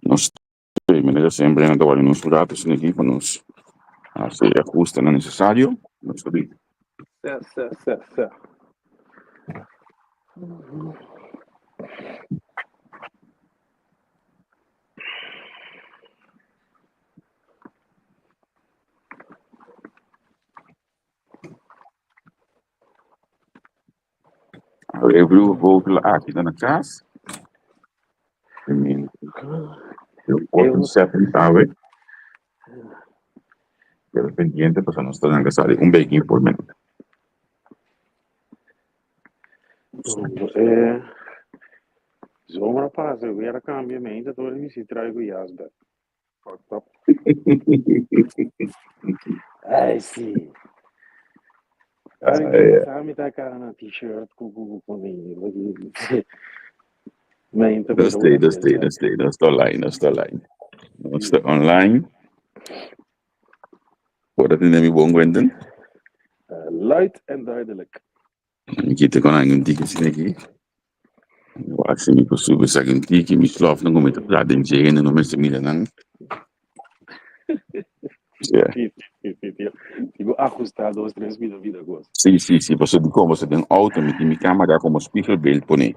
Nos manera semper nan ta wak nos un rato asina aki pa nos hasi e ahustenan nesesario. Nos ta bin. Sè, sè, sè, sè. E vroege vogel aki ta na kas. Open setting awe. Keda pendiente pasobra nos ta nan sali un beki informe. Eh, zomer a pasa, weer a cambia, mi ainda tur mi si traigo jas bek. Fucked up. Ay, sí. Ay, Sa mi ta cara na t-shirt ku ku ku ku mi. Mi ainda Nos ta, nos ta, nos ta, nos ta online, nos ta online. Nos ta online. Por a tende mi bon, Quentin? Luid en duidelijk. Mi kita kon un tiki asina aki. Mi wak si mi por subi esaki un tiki, mi slòfnan ku mi ta pla den dje hende no mester mira nan. Yeah. Sí, sí, sí, sí. Sigo ajustá dos, tres vida, vida kos. Sí, sí, sí, pasobra dikon pasobra den outo mi tin mi kamera komo spiegelbeeld pone.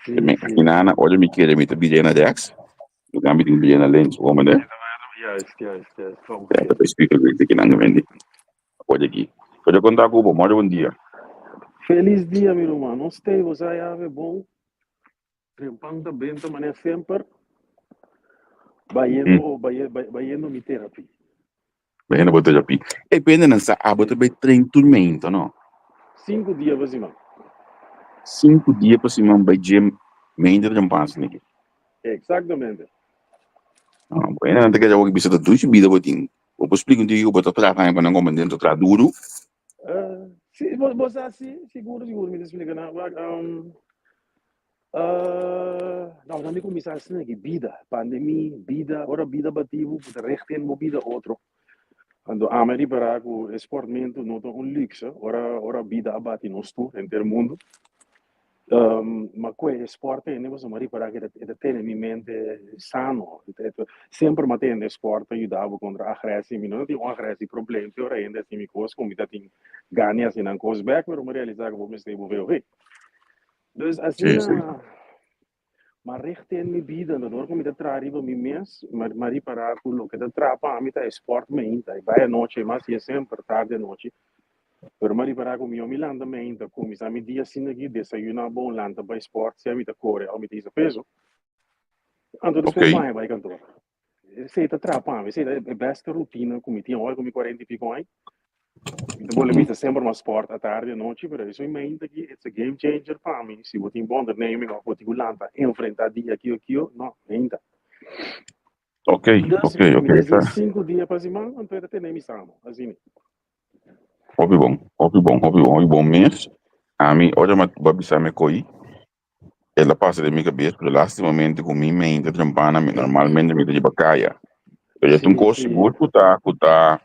Sí, Mi sí. akinana ora mi kere mi ta bira na rechts, mi mi tin bira na links, bo comprende? Juist, juist, juist. Kom. Ja, ta spiegelbeeld aki nan gemendi. Oye aki. Oye konta ku bo, more bon dia. Feliz dia, mi ruman. Nos tei bo sa yave bon. Trempan ta benta manera semper. Bayendo, bayendo mi terapia. Bayendo bo terapia. E pende nan sa abo ta bay train tur meinta, no? Sinku dia pa siman. Sinku dia pa siman bay gym meinta trempan asina aki. Exactamente. Ah, bueno, nan ta kere awor bisa ta dushi bida bo tin. Bo por splika un tiki ku bo ta traha tambe pa nan komprende ta traha duru? Uh, si, bo, bo sa si, sigur, sigur mi ta splika nan. Wak, um, uh, nou, dan mi kuminsá asina ki bida, pandemia, bida, ora bida bati bo, bo ta richt in bo bida otro. Anto ami a ripará ku e sportmentu no ta un luxe, ora, ora bida a bati nos tur, henter mundu. Um, ma kue e sport tene, pasobra mi a ripará ku e ta tene mi mente sano. Semper mi a tende sport ta yuda bo kontra agresi. Mi no ta tin un agresi probleem te ora hende hasi mi kos ku mi ta tin gana di hasi nan kos bèk, pero mi a realisá ku bo mester bo VOV. Dus asina mi a richt in mi bida, anto dor ku mi ta traha riba mi mes, mi a ripará ku loke ta traha pa mi ta e sport mainta. I bai anochi, mi a hasié semper tardi anochi. Pero mi a ripará ku mihó mi lanta mainta, kuminsá mi dia asina aki, desayuná bon, lanta bai sport, sea mi ta kore òf mi ta hisa peso. Anto despues baña bai kantor. Esei ta traha pa mi, esei ta e bèste rutina ku mi tin awor ku mi kuarenta i piko aña. Mi ta bolbe bisa semper mas sport atardi, anochi, pero esei mainta aki it's a game changer pa mi. Si bo tin bon onderneming òf bo tin ku lanta enfrentá dia aki o kio, no, mainta. Ok, Dus, ok, mi ok. ta hasi sinku dia pa siman, anto e ta tene mi sano, asina. Hopi bon, hopi bon, hopi bon, hopi bon mes. Ami, ora mi a bisa mi koi, el a pasa den mi kabes, pero lastimamente ku mi mente trempana, mi normalmente mi ta riba kaya. Pero e ta un kos sigur ku ta, ku ta,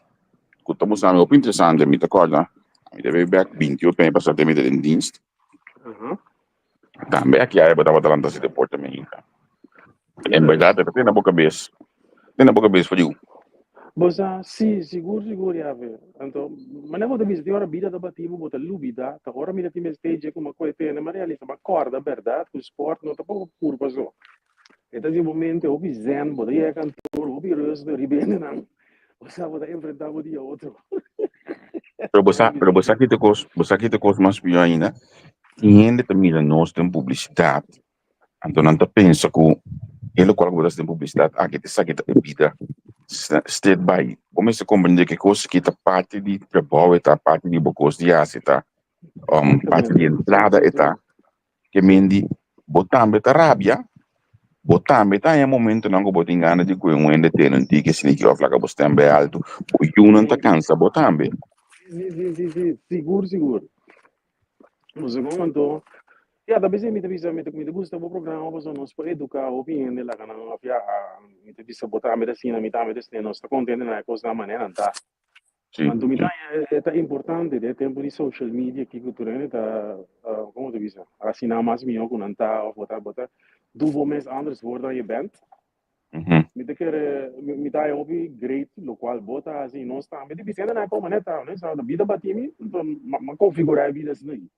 ku ta mustra mi hopi interesante. Mi ta kòrda, mi ta bay bèk binti ocho aña pasá te mi ta den dienst. Tambe aki aya bo tabata lanta si deporte mi hija. En berdad e ta tene bo kabes, tene bo kabes friu. Bo sa, si, sigur, sigur, Javier. Anto, manera bo ta bisa, tin ora bida ta bati bo, bo ta lubida, ta ora mi ta tin mester dje kuma ku e tene, mi a realisa, mi a kòrda bèrdat ku spòrt no ta pa bo kurpa so. E ta di bo mente hopi zen, bo ta yega kantor hopi rustig riba hendenan, bo sa bo ta enfrentá bo dia otro. Pero bo sa, pero bo sa ki ta kos, bo sa ki ta kos mas pió ainda? Tin hende ta mira nos den publisidat, anto nan ta pensa ku e lokual ku bo ta hasi den publisidat aki ta esaki ta e bida straight bai. Bo mester komprende ku e kos aki ta parti di trabou e ta, parti di bo kos di hasi e ta, parti di entrada e ta. Ke men di bo tambe ta rabia, bo tambe ta haña momentonan ku bo tin gana di kohe un hende tene un tiki sniki òf laga bo stèm bai altu, bo yunan ta kansa bo tambe. Si, si, si, si, sigur, sigur. Bo sa kon anto, ya ta bisa mi ta bisa mi ta mi ta gusta bo programa pasobra nos por eduká hopi hende laga nan òf ya mi ta bisa bo tambe ta asina mi tambe ta asina nos ta kontento na e kosnan manera nan ta. Anto mi ta haña e ta importante den e tempu di social media kiko tur hende ta komo ta bisa asina mas mihó ku nan ta òf bo ta bo ta du bo mes anders voor dan je bent. Mi ta kere, mi ta haña hopi great lokual bo ta hasi i nos tambe. Di Vicente nan a koma net awe, no? Sa bida bati mi, anto m'a konfigurá e bida asina aki.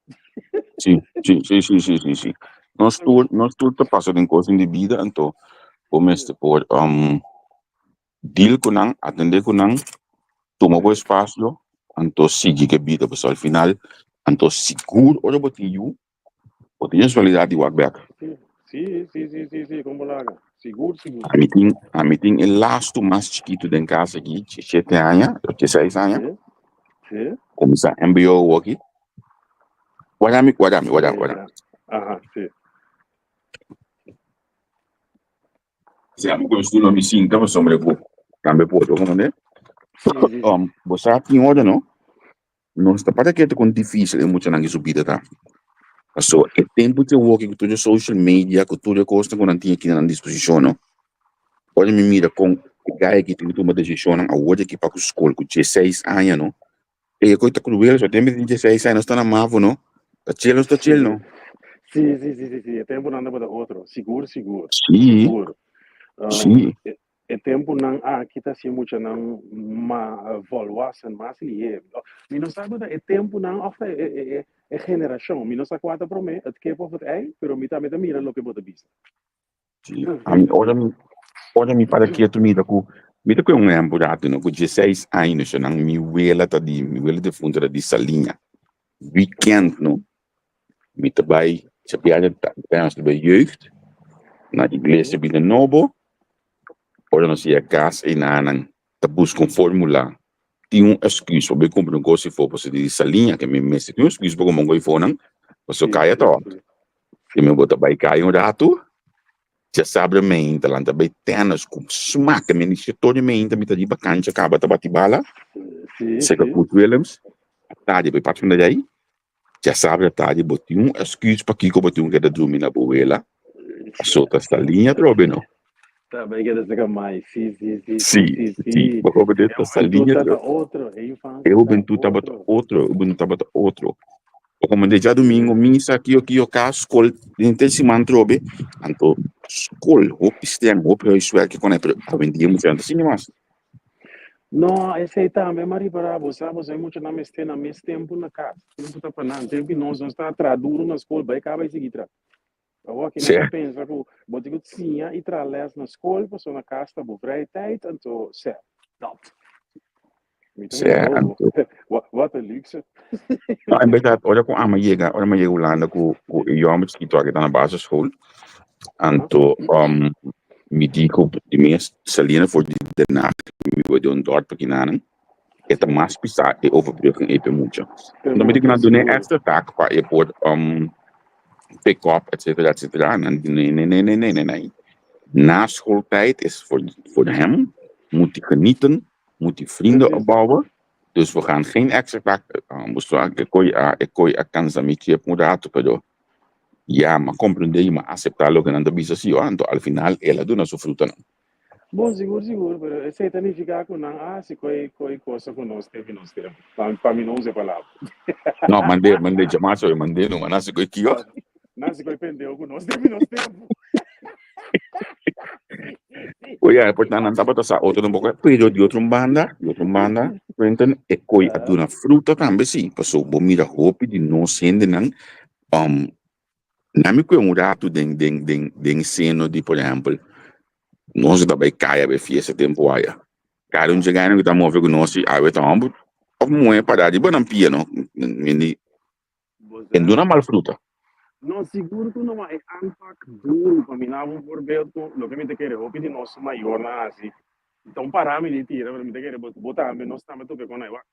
Sí, sí, sí, sí, sí, sí, sí. Nos tur, nos tur ta pasa den kosnan di bida, anto bo mester por um, deal ku nan, atendé ku nan, tuma bo espasio, anto sigui ku e bida, pasobra al final, anto sigur ora bo tin yu, Bo tin responsabilidad di wak bek. Sí, sí, sí, sí, sí, kon bo laga. Sigur, sigur. Ami tin, ami tin e lastu mas chikitu den kas aki, shete aña, seis aña. Sí, sí. Kuminsá MBO awoki. Wara mi, wara mi, wara, wara. Aha, sí. Sí, ami ku stoel mi sinta pasobra ku tambe por, bo comprende? Sí, sí, sí. Bo sa tin ora no? Nos ta para kete kon difícil e muchanan ki su bida ta. Paso e tempu te woki ku tur e social media, ku tur e kosnan ku nan tin aki na nan disposishon no. Ora mi mira kon e guy aki tin ku tuma desishonnan awor aki pa ku skol ku dieseis aña no. E kos ta kruel, so tempu tin dieseis aña nos ta na mavo no. Ta chel nos ta chel no. Sí, sí, sí, sí, sí. E tempunan tabata otro. Sigur, sigur. Sí, Sigur. sí. E tempunan aki ta hasi muchanan ma volwassen mas lihé. Mi no sa ku ta e tempunan òf ta e e generashon. Mi no sa kua ta promé, het kip òf het ei, pero mi tambe ta mira loke bo ta bisa. Sí, ami ora mi ora mi para ketu mira ku mi ta kue un ehèmpel rápido no ku dieseis aña no nan mi wela ta di mi wela defuntu ta di Saliña. Wikènt no mi ta bai chapiaña ta ta bai jeugd na iglesia Bida Nobo. Ora nos yega kas einanan ta buska un formula, tin un excuse pa bai kumpra un kos ifo pasobra di saliña ke mi mester tin un excuse pa kumpra un kos ifonan pasobra kaya ta ot. I mi bo ta bai kaya un ratu, djasabra meinta lanta bai tennis ku smak mi di tur di meinta mi ta riba kancha kaba ta bati bala seka Coach Willems atardi bai parti di ai. Djasabra tardi bo tin un excuse pakiko bo tin un keda drumi na bo wela, paso ta saliña atrobe no. Ta bai keda saka mai, si, si, si, Si, si, si, si. bo hopi E ta hubentud saliña ta atrobe. otro, e E infancia ta hubentud tabata otro. otro, e hubentud tabata otro. Bo komende djadumingo misa kio kio ka skol henter siman atrobe, anto skol hopi streng, hopi huiswerk kon pero awendia mucha no ta siña mas. No, esei tambe m'a ripará. Bo sa, boso e muchanan mester na mes tempu na kas. Tempu ta pa nan. Tempu nos nos ta traha duru na skol, bai kaba i sigui traha. Awor aki nan ta pensa ku bo tin ku siña i traha lès na skol, pasobra na kas ta bo vrije tijd, anto sè, dat. Mi ta mira, oh, wat een luxe. No, en bèrdat, ora ku ami a yega, ora mi a yega Hulanda ku ku e yòmber chikitu aki ta na basisschool, anto mi di ku di mes saliendo for di Den Haag mi bai den un dorp aki nan, e ta mas pisá e overbrugging ei pa e mucha. Anto mi di ku nan duna e extra taak pa e por pick up etcetera etcetera, nan di nee nee nee nee nee nee. Na schooltijd is voor voor hem moet hij genieten, moet hij vrienden opbouwen. Dus we gaan geen extra taak, e koi a e koi a kansa mi chep un rato pero ya m'a comprende y m'a acepta loke nan ta bisa si anto al final el a duna su frutanan. Bon, sigur, sigur, pero esei ta nifiká ku nan a hasi koi koi kosa ku nos tempu i nos tempu. Pa pa mi no usa e palabra. No, mand'é, mand'é, djamas oe, mand'é numa, nan hasi koi kio? Nan hasi koi pendeu ku nos tempu i nos tempu. Oye, e por nan tabata sa otro un poco, pero di otro banda, di otro banda, Quentin, e koi a duna fruta tambe si, paso bo mira hopi di nos hendenan, um, na mi kue un ratu den den den den seno di por ehempel, nos ta bai kaya bai fiesta tempo aya, kada un chegando ku ta move ku nos si awe ta homber of muhe para riba nan pia no, mi di E duna mal fruta. No, sigur ku no, ma e aanpak duru pa mi na un voorbeeld ku loke mi ta kere hopi di nos mayornan hasi. Ta un para mi di tira, pero mi ta kere bo bo tambe, nos tambe tope kon ai. Wak,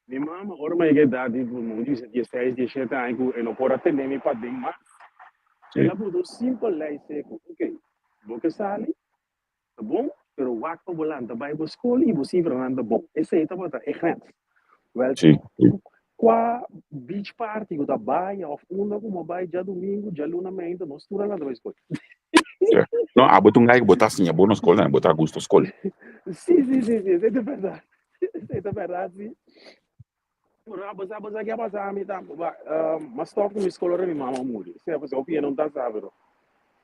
mi mama ora mi a yega edat di mi a bisa dieseis, diesshete aña ku e no por a tene mi paden mas, el a buta un simpel lei seku, ok, bo ke sali, Ta bon, pero wak pa bo lanta bai bo skol i bo sifranan ta bon. Esei tabata e grens. Wèl, kua beach party ku ta bai òf unda ku bo bai djadumingu, djaluna meinta, nos tur a lanta bai skol. No, abo ta un guy ku bo ta siña bo na skol tambe, bo ta gusta skol. Sí, sí, sí, sí, esei ta bèrdat. Esei ta bèrdat, sí. Pero abo sa, bo sa ke a pasa ami tambe. Ba, m'a stòp ku mi skol ora mi mama a muri. Sea, pasobra hopi hende no ta sa, pero.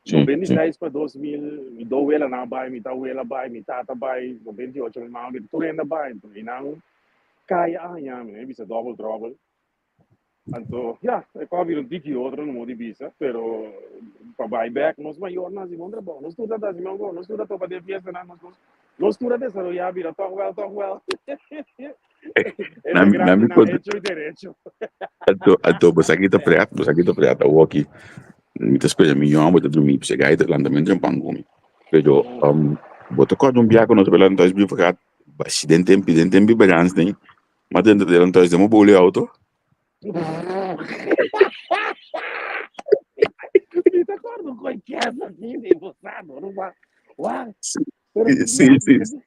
96 pa 2000, mi do welanan a bai, mi tawela a bai, mi tata a bai, 98 mi mama, tur hende a bai. Anto einan kaya a haña mi, mi bisa double trouble. Anto, ya, e kos a bira un tiki otro, no modo di bisa, pero pa bai bek, nos mayornan hasi bon trabou, nos tur ta hasi bon trabou, nos tur ta topa den fiestanan, nos, nos, nos tur a desaroyá bira tòg wèl, tòg wèl. E Na mi, na mi grandinan konta, hecho y derecho. anto, anto, bo sa ki ta pret, bo sa ki ta pret awoki. Mi ta spera mi yòmber ta drumí, p'esei gai ta lanta men trempan ku mi. Pero, um, bo ta kòrda un biaha ku nos a bai lanta huis brievengat, bashi den tempi, den tempi Berenstain, Ma dentro de entonces de mo boli auto. Mi ta acordo con kerst aquí de bosado, no va. Wa, Sí, pero sí, ya, sí.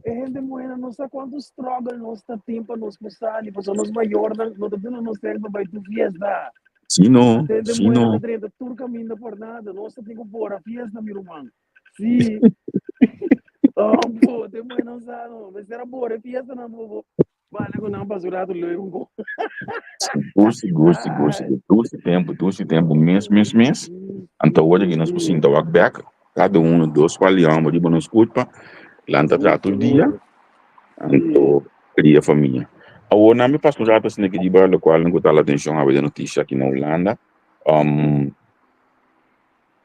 e hende mujer no sa cuánto struggle nos ta tin pa nos por sali, pasobra nos mayornan no ta duna nos sel pa bai tu fiesta. Sí no, Hende sí mujer ta no. drenta tur caminda por nada, nos ta tin cu bora fiesta, mi ruman. Sí. Oh, bo, te mujer no sa, no. Mester a bora fiesta nan, bo, bo. Vale ku nan pasa un rato leuk un ko. Sigur, sigur, sigur, sigur. Dushi tempu, dushi tempu, mes, mes, mes. Anto awor aki nos por sinta wak bek, kada uno dos par di homber riba nos kurpa, lanta traha tur dia, anto kria famia. Awor nan mi pasa un rato asina aki riba lokual nan ku ta hala atenshon awe den notisia aki na Hulanda.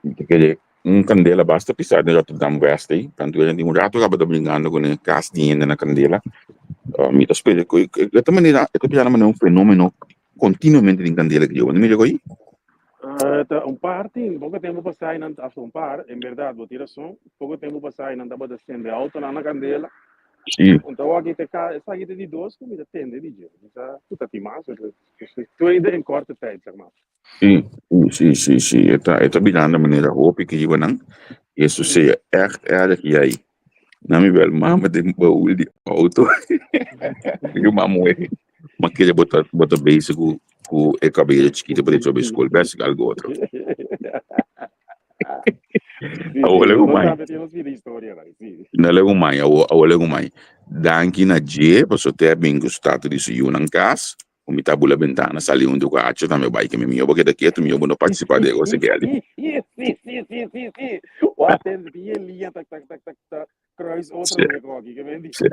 Mi ta kere un kandela basta pisá den Rotterdam West ei. Tantu e di un rato kaba ta bringando ku e kas di hende na kandela. Mi ta spera ku e ta manera e ta bira manera un fenomeno kontinuamente den kandela ku yo. Bo no mira ku ei? Ta un par tin, poko tempu pasá nan ta un par, en bèrdat bo tin rason, poko tempu pasá nan tabata sende outonan na kandela. Sí. Anto awor ta ka esaki ta di dos ku mi ta tende di dje. Mi sa ku ta tin mas, tweede in korte tijd, zeg maar. Sí, sí, sí, sí. E ta, e ta birando manera hopi ki riba nan. I eso sea echt erg jai. Na mi bel mama den baul di auto. Yo mama muhe. Ma kere bo ta, bo ta bezig ku, ku e cabello chikito pa decho skol. Best algo otro. Sí, Awo sí, lego nos mai. tambe tin nos vida historia nan, sí. Na lego mai, awo, awo lego mai. Danki na dje, paso te a bin ku su tata di su yunan kas. Ku mi ta bula bentana sali huntu ku Acho tambe bai ke mi mihó bo keda ketu mihó bo no partisipá den e kos aki. Sí, sí, sí, sí, sí, sí. Wak ten bien liña tak tak tak tak ta kruis otro Sí, den e koki ke men di. sí.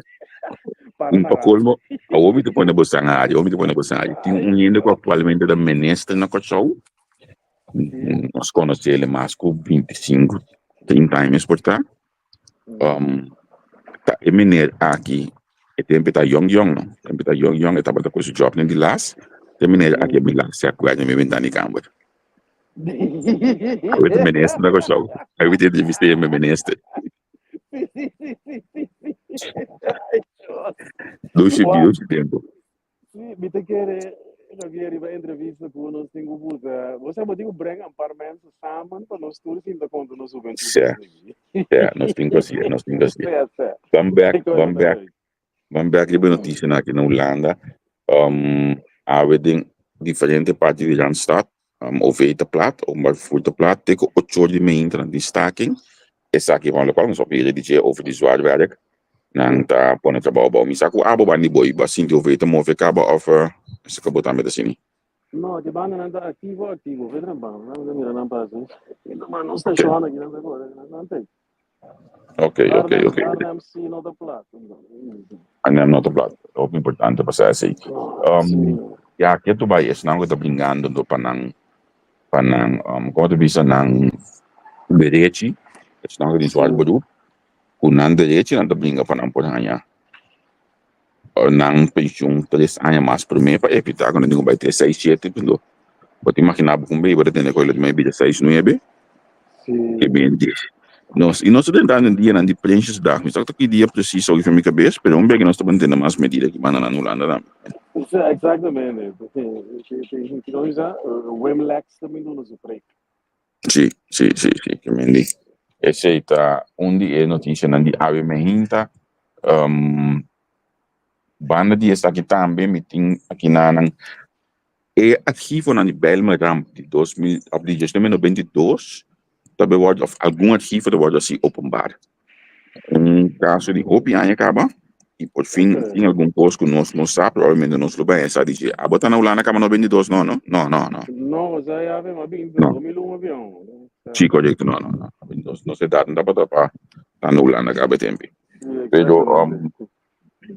Para Un na pa ras. kolmo, awor mi ta pone bo san ari, awor mi ta pone bo san ari. Tin un hende ku aktualmente ta minister na Kòrsou, Sí. nos konosé el mas ku 25, 30 aña mes por ta. Ta e meneer aki e tempo e ta yong yong no tempo e ta yong yong e tabata ku su job den di las e meneer aki a bin las se akuerda mi bentana di kamber awe ta minister na Kòrsou awe ta entrevist'é e minister dushi dushi tempo. Sí, mi ta kere Javier riba entrevista ku nos tin ku buska. Bo sa bo tin ku brenga un par mensen samen pa nos tur sinta konta nos hubentud Sí, asina. sí, nos tin ku hasié, nos tin ku hasié. Sí, sí. Ban bek, E cosa ban ta bek, leuk. ban bek riba e notisianan aki na Hulanda. Awe den diferente parti di Randstad, OV ta plat, openbaar vervoer ta plat, te ku ocho or di meinta nan tin staking. Esaki pa lokual nos a papia di dje over di zwaar werk. Nan ta pone trabou abou. Mi sa ku abo banda di boi bo a sinti of e ta move kaba of esaki bo tambe ta sini. No, di banda nan ta aktivo aktivo. Ve nan banda, nan ta mira nan pasa. Ma nos stashon aki nan ta kore, nan ta. Ok, ok, Arnhem, ok. Arnhem si no ta plat. Arnhem no ta plat. Hopi importante pa sa esei. Sí. Ya, ke tu bai esnan ku ta bringando do pa nan pa nan como ta bisa nan derechi, esnan ku tin zwart beroep, ku nan derechi nan ta bringa pa nan por haña nan penshun tres aña mas promé pa evitá ku nan tin ku bai tres seis shete pasobra bo ta imaginá bo kon beiba ta tene ku e lo bira seis nuebe ke benti nos i nos ta drenta den dianan di Prinsjesdag mi sa ta ki dia presis awe for mi kabes pero un bia ku nos ta tene mas medida ki banda nan Hulanda tambe. Exactamente. Wim Lex tambe duna su preek. Sí, sí, sí, sí, ke men di. Esei ta un di e notisianan di awe mehinta. Banda di esaki tambe mi tin aki nanan e archivonan di Bijlmerramp di dos mil of di diesnuebe noventa i dos ta bay wòrdu of algun archivo ta wòrdu hasi openbaar. Un kaso di hopi aña kaba i por fin tin algun kos ku nos no sa, probablemente nos lo bai a sa di dje. Abo ta na Hulanda kaba 92 no, no? No, no, no. No, o sea, ya ve, ma bin No. 2001 avion. Sí, korekto. No, no, no. Nos, nos edat no tabata pa ta na Hulanda kaba e tempu. Pero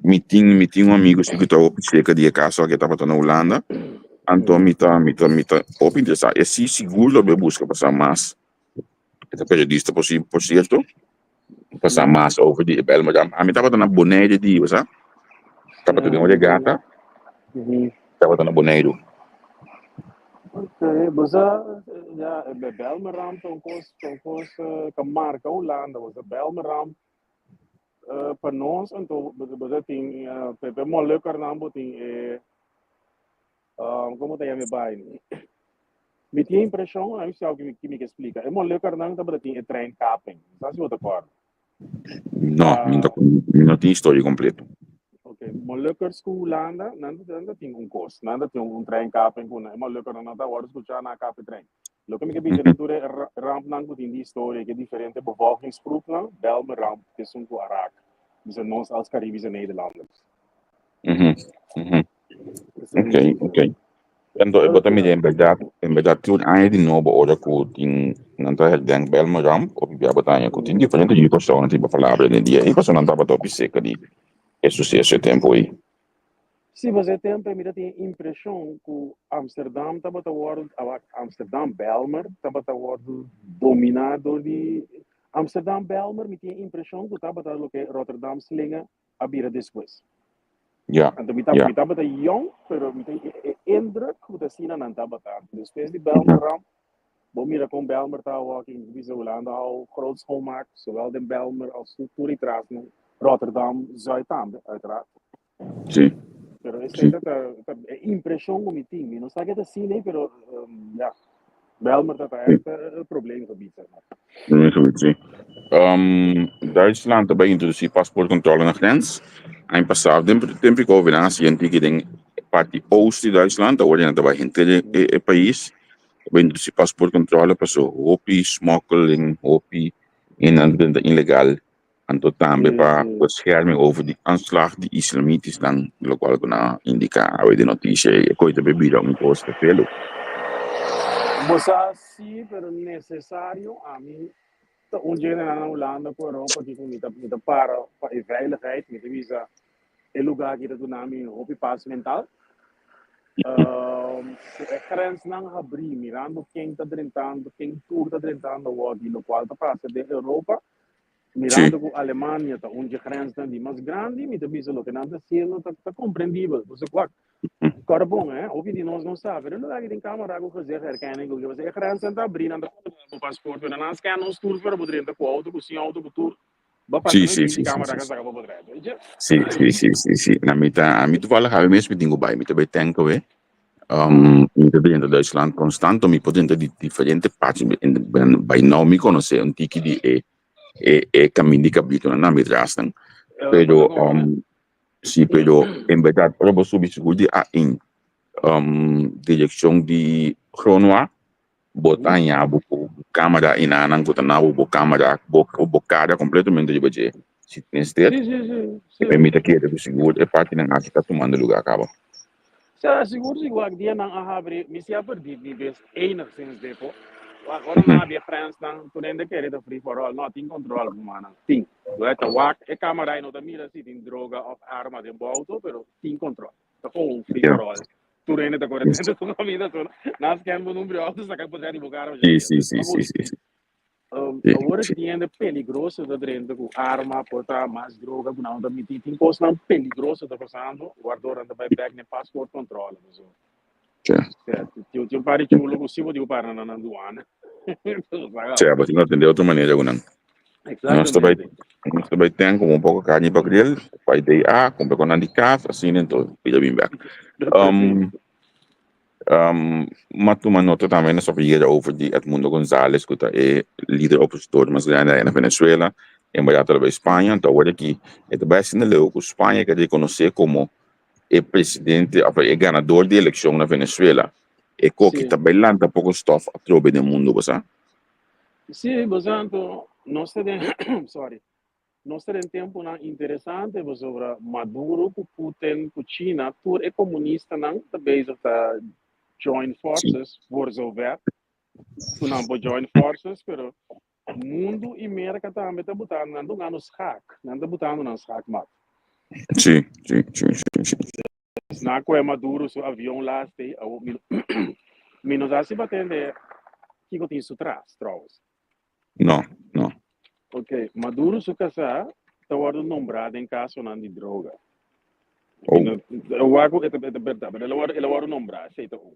mi tin, mi tin un amigo si ku ta hopi serka di e kaso aki tabata na Hulanda. Anto mi ta, mi ta, mi ta hopi interesá. E si sigur lo be buska pa sa mas. E ta periodista por si, por sierto. Pa sa mas over di e Bijlmerramp. Ami tabata na Bonaire di, bo sa? Tabata den un regata. Tabata na Boneiru. Ok, bo sa, ja, e Bijlmerramp ta un kos, ta un kos ka marka Hulanda, bo sa, Bijlmerramp pa nos anto bo sa tin pe Moluckernan bo tin e Como ta yama e baini? Mi tin e impresion, ami sa ki mi ke splika. E Moluckernan tabata tin e trein kaping. Mi sa si bo ta korda. No, mi no mi no tin historia completo. Ok, Molukkers ku Hulanda, nan nan ta tin un kos. Nan ta tin un trein kaping ku nan. E Moluckernan no ta wòrdu skuchá nan a kap e trein. Loke mi ke bisa den tur e rampnan ku tin di historia, ke diferente bevolkingsgroepnan, Bijlmerramp ta esun ku a rak. Bisa nos als Caribische Nederlanders. Ok, ok. Anto e bo ta mira en berdad, en berdad tur aña di nobo ora ku tin nan ta herdenk Bijlmerramp of bia bo ta haña ku tin diferente yu persona tin pa palabra den dia ei pasobra nan tabata hopi seka di e suseso e tempu ei. Sí, pues e tempu ei mi ta tin e impreshon ku Amsterdam tabata wòrdu, awak Amsterdam Bijlmer tabata wòrdu dominá dor di Amsterdam Bijlmer mi tin e impreshon ku tabata loke Rotterdam Slinge a bira despues. Ja, Anto mi ta, ja. mi tabata yong, pero mi ta e, e indruk ku ta asina nan tabata. Anto despues di Bijlmer ramp, bo mira kon Bijlmer ta awor aki, mi bisa Hulanda al groot schoonmaak, zowel den Bijlmer als tur e trasnan, Rotterdam, Zuid tambe, uiteraard. Sí. Pero esei ta, ta, ta e impreshon ku mi tin. Mi no sa ke ta asina, pero um, ja, Bijlmer ta ta echt een probleemgebied, zeg maar. Probleemgebied, sí. Duitsland ta bai introdusí paspoortcontrole na grens. Aña pasá, den tempu di covid, nan a hasi tiki den e parti oost di Duitsland, awor nan ta bai henter e e pais. Ta bai introdusí paspoortcontrole pasobra hopi smokkeling, hopi hende nan ta ilegal. Anto tambe pa bescherming over di aanslag di islamitisnan, locual cu nan a indica awe den noticia y e coy ta bira un cos te felo. Bo sa si, pero necesario, ami ta un dje na Hulanda cu Europa aki cu mi ta mi ta para pa e veiligheid, mi ta bisa e lugar aki ta duna mi hopi pas mental. Cu e grensnan habri, mirando ken ta drentando, ken tur ta drentando awor di locual ta pasa den Europa, Mirando ku Alemania ta un dje grensnan di mas grandi, mi ta bisa loke nan ta hasiendo ta ta komprendibel. Pasobra wak, kòrda bon eh, hopi di nos no sa, pero lo aki den kamera ku gezichtherkenning ku pasobra e grensnan ta abrí, nan ta kontrolá bo pasport, pero nan a scan nos tur pero bo drenta ku outo, ku sin outo, ku tur, bo pasa na binti kamera ka saka bo potret, weet je. Sí, sí, sí, sí, sí. Na mi ta, ami toevallig awe mes mi tin ku bai, mi ta bai tank awe. Mi ta drenta Duitsland constant, mi por drenta di diferente parti, by now mi conoce un tiki di e e e camin di cabritonan na mi trasnan. Pero si pero en berdad ora bo subi sigur di a in direccion di Gronoa bo ta haña bo ku kamera i nan ku ta na bo bo kamera bo bo kara kompletamente riba dje si mester Sí, sí, sí, sí. e mi ta kere ku sigur e partinan aki ta tumando luga kaba. Sa sigur si wak dia nan a habri mi si a perdí mi bes enigszins depo wak ora nan habri e grensnan tur hende kere ta free for all no tin control rumannan tin wak ta wak e kamera i no ta mira si tin droga of arma den bo auto pero tin control ta gewoon free for all Tur hende ta kore dentro su kaminda so nan scan bo number di auto saka poder di bo kara. Sí, sí, sí, sí, sí, sí. Awor ki tin hende peligroso ta drenta ku arma, por ta mas droga ku nan ta miti, tin kosnan peligroso ta pasando, wardor nan ta bai bek na e paspoort controle. So. Sí. Tin un par di chulo ku si bo di para na nan duana. Sí, bo tin ku atende otro manera ku nan. Nos ta bai nos ta bai ten como un poco carne pa grill, bai DA, compra con nan di cas, asina entonces pida bin bek. Ma tuma nota tambe nos a yega over di Edmundo Gonzalez cu ta e lider opositor mas grandi aya na Venezuela, en berdad ta bai Spaña, enton awor aki e ta bai asina leu cu Spaña ke reconoce como e presidente of e ganador di eleccion na Venezuela. E koki ta bai lanta poco stof atrobe den mundo bo sa. Sí, bo sa anto nos ta den sorry, nos ta den tempunan interesante pasobra Maduro ku Putin ku China tur e komunistanan ta bezig ta join forces voor zover. Ku nan por join forces, pero mundu i Merka tambe ta butando nan dungando schaak. Nan ta butando nan schaakmat. Sí, sí, sí, sí, sí. Na koe Maduro su avion laatste, awo mi, mi no sa si bo a tende kiko tin su tras, trouwens. No, no. Ok, Maduro su kasá ta wòrdu nombrá den kasonan di droga. Oh. No, wak ku e ta e ta bèrdat, pero el a wòrdu el a wòrdu nombrá, esei ta un.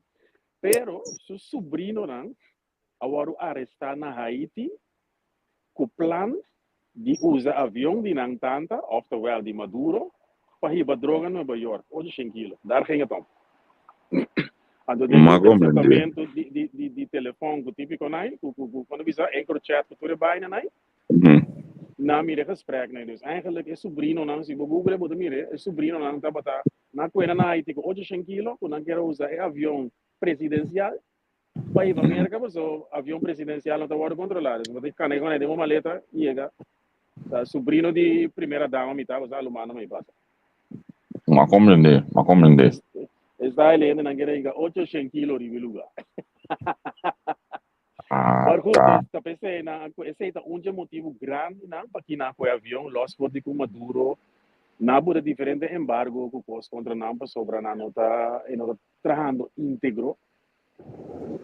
Pero su subrinonan a wòrdu arestá na Haiti ku plan di usa avion di nan tanta, oftewel di Maduro, pa hiba droga Nueva York, ocho shen kilo. Daar ging het om. Anto den Ma comprendé. interceptamento di, di, di, di telefon ku típiko nai, ku, ku, ku, kono bisa, EncroChat ku tur e baina nai, nan mira e gesprek nai. Dus eigenlijk e sobrinonan, si bo google bo ta mira, e sobrinonan tabata na kuena na Haiti ku ocho shen kilo, ku nan kier a usa e avion presidensial pa hiba Merka, paso avion presidensial no ta wòrdu kontrolá. Dus bo ta kana i den bo maleta yega. Ta sobrino di primera dama mi ta, bo sa lumano mi pasa. M'a komprendé, m'a komprendé. Esta e hendenan kere hinka ocho shen kilo riba e lugá. Ah, Maar goed, ta. dus ta p'esei nan, esei ta un dje motibu grandinan pa kinan ku e avion lòs for di ku Maduro nan a buta diferente embargo ku kos kontra nan pasobra nan no ta, e no ta trahando íntegro.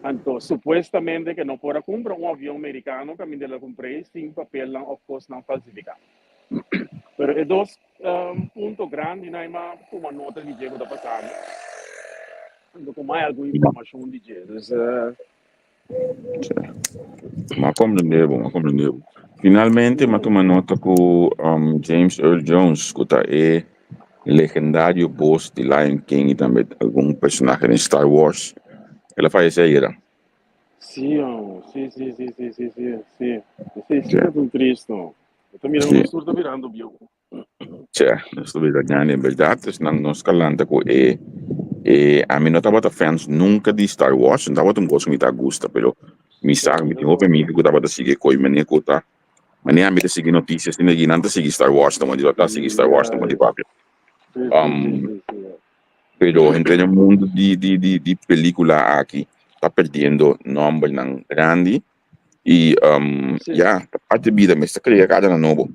Anto supuestamente ke no por a kumpra un avion merikano kaminda el a kumpr'é sin papelnan òf kosnan falsifiká. Pero e dos punto grandinan ei m'a tuma nota di dje ku ta pasando. Anto ku mai algun informashon di dje. Dus. M'a komprendé bo, m'a komprendé bo. Finalmente m'a tuma nota ku James Earl Jones ku ta e legendario bos di Lion King i tambe algun personahe den Star Wars, el a fayesé ayera. Sí, oh, sí, sí, sí, sí, sí, sí, sí. Esei sí ta un tristo. Bo ta mira nos tur ta birando bieu. Tja, nos ta bira grandi en berdad. Dus nan nos ka lanta ku e e ami no tabata fans nunka di Star Wars, no tabata un kos ku mi ta gusta, pero mi sa mi tin hopi amiga ku tabata sigui e koi manera ku ta manera ami ta sigui notisias tin di nan ta sigui Star Wars ta di ta sigui Star Wars ta di papia. Um, pero henter e mundo di di di di pelikula aki ta perdiendo nombernan grandi i um, ya, ta parte bida mester krea kada na nobo.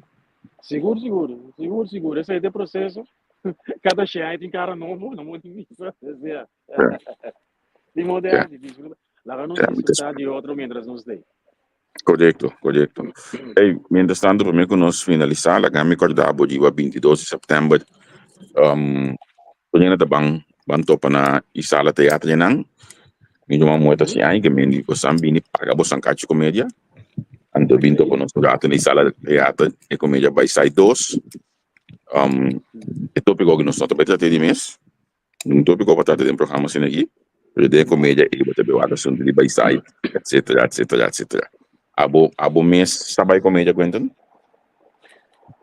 Sigur, sigur, sigur, sigur. Esei ta e proseso. Kada shei tin kara nobo, no mo tin bisa. Sea. Di modo Ja. di disfruta. Laga nos Ja, mi ta disfruta di otro mientras nos dei. Korekto, korekto. Ey, mientras tanto, promé ku nos finalisá, laga mi kòrda bo riba 22 di sèptèmber, um, tur hende ta ban ban topa na Isala Teatro einan. Mi ruman muhé ta hasi aña ke mi di bosan bini paga bosan kachi komedia. Anto bin topa nos un rato na Isala Teatro, e komedia bai sai dos. Um, e tópiko ku nos no ta bai trata di mes. Un tópiko pa trata den programa asina aki, pero den e komedia ei bo ta bai wak asuntu di bai sai, etcetera, etcetera, etcetera. Abo, abo mes sa bai komedia, Quentin?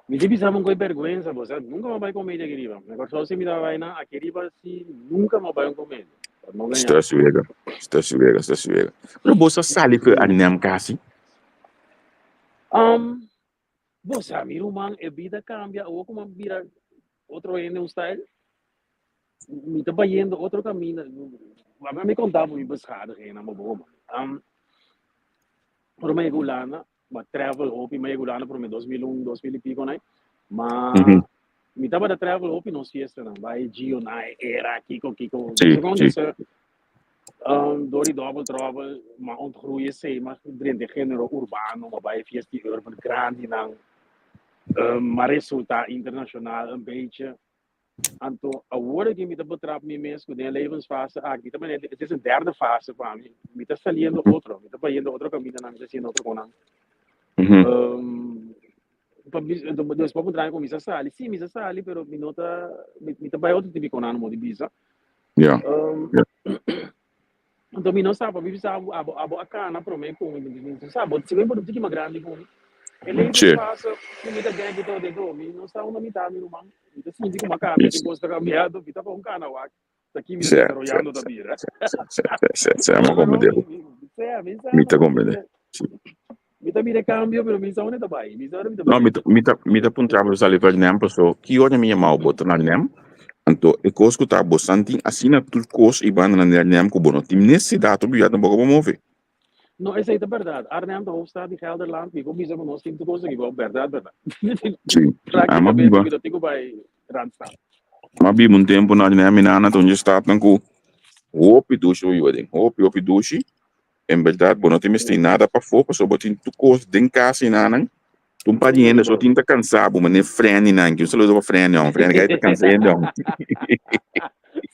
Mi ta bisa bo un koe bèrgwensa, bo sa, nunka mi a bai komedia aki riba. Na Kòrsou si mi ta bai nan, aki riba si nunka mi a bai un komedia. Pa no gaña. Sta suega, sta suega, sta suega. Pero bo sa sali ku Arnhem kasi? Um, bo sa mi ruman, e bida kambia, awor ku mi a bira otro hende un style, mi ta bayendo otro kaminda. Laga mi konta bo mi beschadigingnan bo bo man. Um, prome ku Hulanda, ma travel hopi, mi a yega Hulanda prome 2001, 2000 y pico nai. Ma mi tabata travel hopi nos fiestanan, bai Gio nai, era, kiko, kiko. Segun dus, door die double trouble, ma ontgroei esei, ma drenta e genero urbano, ma bai fiesta urban grandinan, ma resulta internacional een beetje. Anto awor aki mi ta betrap mi mes ku den e levensfase aki, mi ta manera, het is een derde fase pa mi, mi ta saliendo otro, mi ta bayendo otro kamindanan, mi ta hasiendo otro konan. Pa mi, dus pa puntra mi ku mi sa sali, si mi sa sali, pero mi no ta, mi, mi ta bai otro tipo di konan mo di bisa. Anto mi no sa, pa mi bisa abo, abo, abo a kana promé ku mi, mi no sa, bo sigur bo ta un tiki mas grandi ku mi. E levensfase ku mi ta den aki todo do, mi no sa unda mi ta, mi ruman. Mi ta sinti ku mi a kambia, tin kos ta kambiando, mi ta pa un kana wak, ta ki mi ta desaroyando ta bira. Mi comprende. Mi sa, Mi ta comprende. Mi ta mira e cambio, pero mi sa unda ta bai. Mi sa unda mi ta No, bai. mi ta, mi ta, mi ta puntra bo sali for nem, paso ki ora mi yamao bo ta na nem, anto e kos ku ta bo san tin asina tur kos i banda na nem ku bo no tin nesesidat obligat tampoco pa move. No, esei ta bèrdat. Arnhem ta hoofdstad di Gelderland. Mi por bisa ku nos tin tur kos aki bo. Bèrdat, bèrdat. Sí. Ama Práktikamente biba. mi no tin ku bai Randstad. Ma biba un tempu na Arnhem, mi nana ta un dje stadnan ku hopi dushi bo biba den. Hopi, hopi dushi. En bèrdat bo no tin mester nada pafó pasobra bo tin tur kos den kas i nanan. Un par di hende so tin ta kansa bo manera Frenny nan. Un saludo pa Frenny hon. Frenny kai ta kansa hende hon.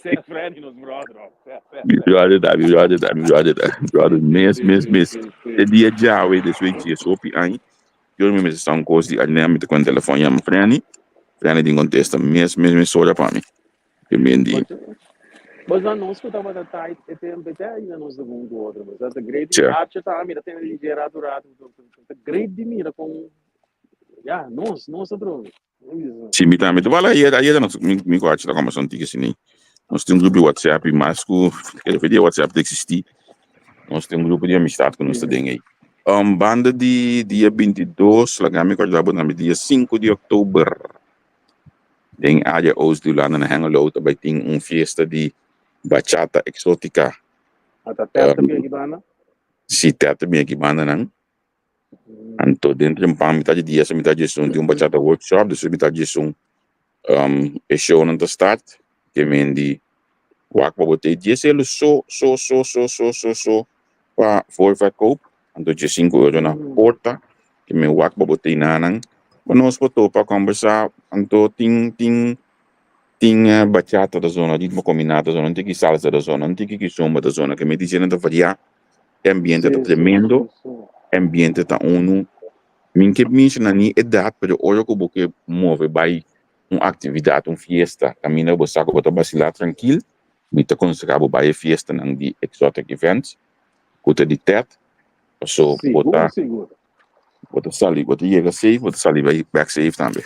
Sea Frenny nos brother hon. Sea, sea, Mi sea. brother ta, mi brother ta, mi brother ta. Mi brother mes, Sí, mes, sí, mes. sí, E sí. dia djawe despues di djes hopi aña, yo mi mester sa un kos di Arnhem, mi ta kuen telefòn yama Frenny. Frenny tin kontesta mes, mes, mes ora pa mi. Ke men di. Bos na nos ku tabata tight e tempo te ainda nos ta un ku otro. Bos ta great. Tja. Archer ta mira tene di dje rato rato. Ta great di mira kon ya nos nos atrobe. Si mi tambe ta bala ayer ayer nos mi mi ku Archer ta kombersa un tiki asina. Nos tin un grupo di WhatsApp i mas ku e dia WhatsApp ta eksistí nos tin un grupo di amistad ku nos ta den ei. Banda di dia 22 laga mi kòrda bo tambe dia 5 di òktober. Den área oost di Hulanda na Hengelo ta bai tin un fiesta di bachata exótica. Ata Ted ta bin aki banda? Si, Ted ta bin aki banda nan. Anto dentro di un pan mitad di dia hasta mitad di esun tin un bachata workshop, despues mitad di esun e shownan ta start. Ke men di wak pa bo te dies elo so so so so so so so pa voorverkoop. Anto dje sinku euro na porta. Ke men wak pa bo te nanan. Pa nos por topa kombersá. Anto tin tin tin bachata ta zona, ritmo kombiná ta zona, un tiki salsa ta zona, un tiki kizomba ta zona. Ke men di dje ta variá. E ambiente ta tremendo. E ambiente ta unu. Mi ke menshoná ni edat, pero ora ku bo ke move bai un aktividat, un fiesta, kaminda bo sa ku bo ta basilá trankil, mi ta konsehá bo bai e fiestanan di Exotic Events ku ta di Ted, paso bo ta bo ta sali, bo ta yega safe, bo ta sali bai bèk safe tambe.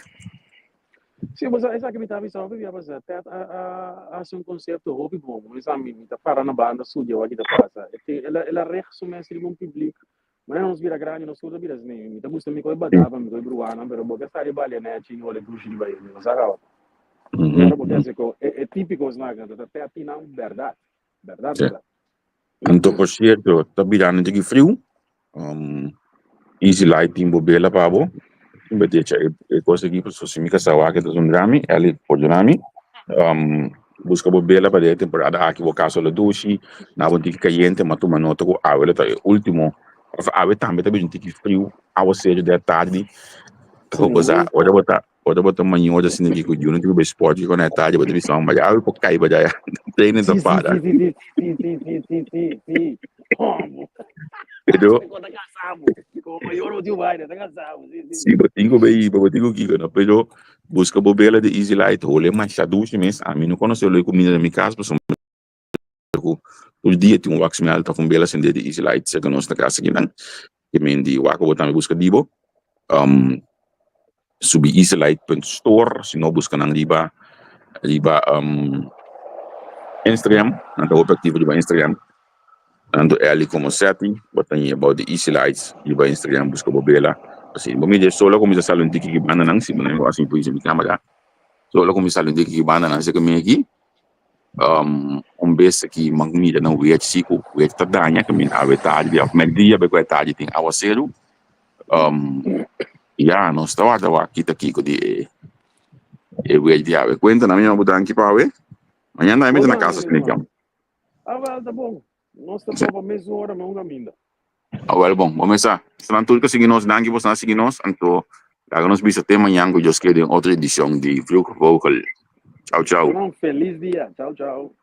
Sí, bo sa esaki mi ta bisa hopi bia pasá, Ted a a hasi un konsepto hopi bon, mi sa mi ta para na banda studia wak ta pasa, el a el a reg su mes riba un piblik Manera nos bira grandi nos tur ta bira asina. Mi ta gusta mi koe badaba, mi koe bruanan, pero bo ke sa riba alianechi i hole dushi riba ei, mi no sa kaba. Ora bo ke hasi ko e e típiko snak ta ta te nan bèrdat, bèrdat bèrdat. Anto por sierto ta birando un tiki friu, Easy Light tin bo bela pa bo, tin bo decha e e kos aki pasobra si mi kasá wak e ta zundra mi, Elly por duna mi. Buska bo bela pa den e temporada aki bo casa lo dushi, na bo un tiki cayente, ma tuma nota cu awe lo ta e ultimo, of awe tambe ta bira un tiki friu, awaceru den tardi, bo sa ora bo ta ora bo ta mañora asina aki cu yu no tin cu bay sport cu na e tardi bo ta bisa ma awe por cay pa djaya, training ta para. Pero si bo tin cu bay bo tin cu kiko no, pero Buska bo bela di Easy Light hole masha dushi mes. Ami no konosé lo e kuminda den mi kas pasobra ku tur dia tin un wax melt òf un bela sendé di Easy Light serka nos na kas akinan. Ke men di wak bo tambe buska di bo. Subi easylight punt store si no buska nan riba riba Instagram. Nan ta hopi aktivo riba Instagram. Tanto Elly como Setty bo ta ñe about di Easy Lights riba Instagram buska bo bela. Asina bo mira e sol a cuminsa sali un tiki ki banda nan si bo no asina por mi camera. Sol a cuminsa sali un tiki ki banda nan esaki mi aki un bes aki mi mira nan wet si cu wet ta daña cu mi awe tardi of merdia be cu e tardi tin awaceru. Ya nos ta warda wak kita kico di e wet di awe. Cuenta nan mi yama bo danki pa awe. Mañana mi ta na casa asina ki. Awel ta bon. Nos ta topa mesun ora me un caminda. Awel bon. Bo mesa. Esnan tur ku sigui nos, danki boso a sigui nos. Anto laga nos bisa te mañan ku Dios kere den otro edicion di Vroeg Vogel. Chau chau. Un felis dia. Chau chau.